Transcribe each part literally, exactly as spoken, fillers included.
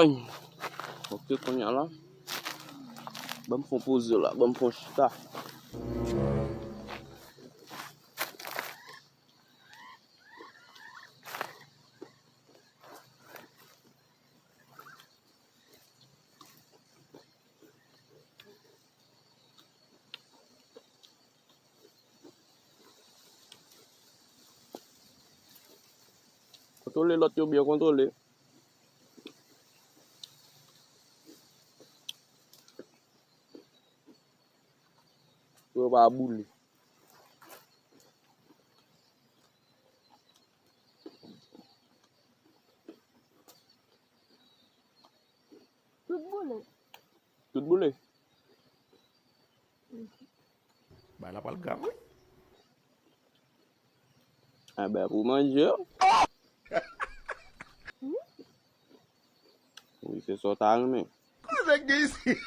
Ok, kounye a la, ban m fè yon poze la, ban m fè yon chita. Kontwole lòt yo byen kontwole. Pou yo pa boule. Tout boule. Tout boule. Bay la pral grav, wi. Enben, pou manje yo. Wi, se sa w ta renmen. Koze k gen isi?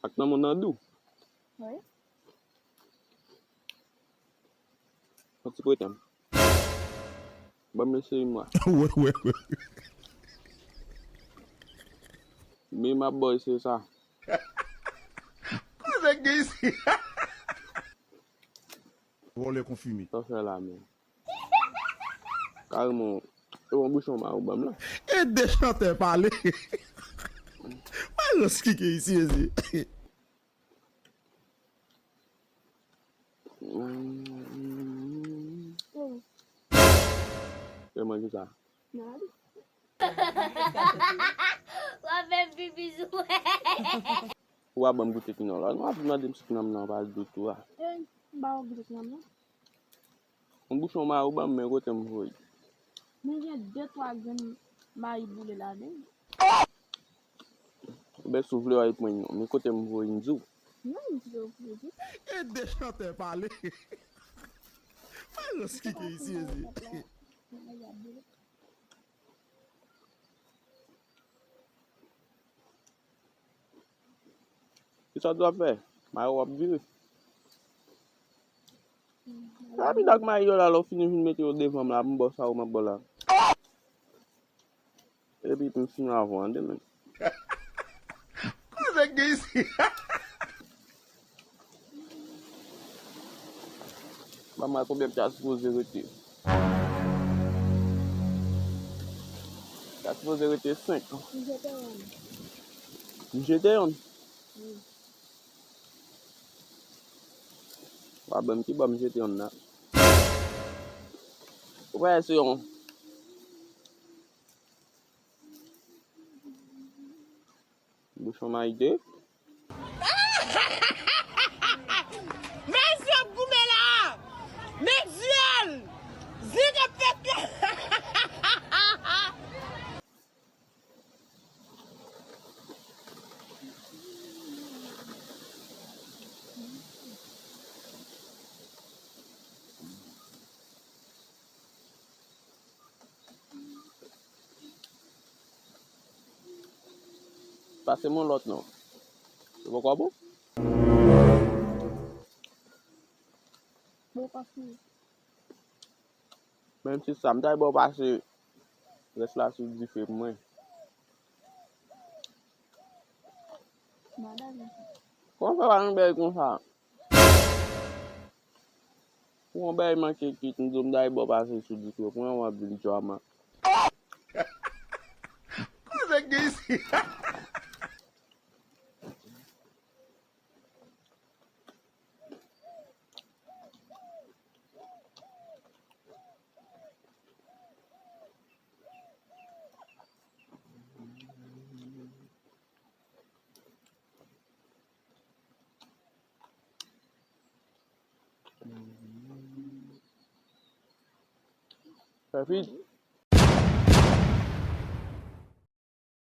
Ak nan moun nan dou. Wi. Yon ti prete m. Ban m eseye mwa. Wè, wè, wè. Men m ap ba w eseye sa. Koze k gen isi? Vòlè konfime. Sa w fè la menm? Kareman, e yon bouchon mawou ban m la. E de chantè pale. Mwen rans ki gen isi, mezi. Kòman ki sa? W ap fè pipi sou mwen. Ou a ban m goute kinan la. Nou ap mande m si kinan m nan pa dou tou a. E, m ba w goute kinan m nan. Yon bouchon mayi ou ban m, men kote m voye. Men gen de twa grenn mayi boule ladan l. Oubyen si w vle w al pran yon, men kote m voye m di w. Non, m di w pou di. E de chantè pale. Mwen rans ki gen isi, mezi. Kisa w ap fè? Mayo w ap vire. Rapid ak mayi yo la, lè w fini vin mete yo devan m la, pou m ba w sa yo m ap ba w la. Epi pou m fini avè w an demen. Koze k gen isi? Ban m wè konbyen m ta sipoze rete. Ta sipoze rete senk. M jete yonn. M jete yonn? Wi. Wa ban m ki bò m jete yonn nan. Ou wè se yon Bouchon mayi de. Men zye ap goumen la! Men zye l! Zye k ap fèt la! Pase m yon lòt non. Ou poko bon? Bon, pase. Menm si sa, m ta ba w pase rès la sou dife pou mwen. Madanm. Kòman fè pa yon bèl konsa? Pou yon bagay manke kit, m di w m ta ba w pase sou dife, pou yon w ap vin djama. Koze k gen isi? Fè vid.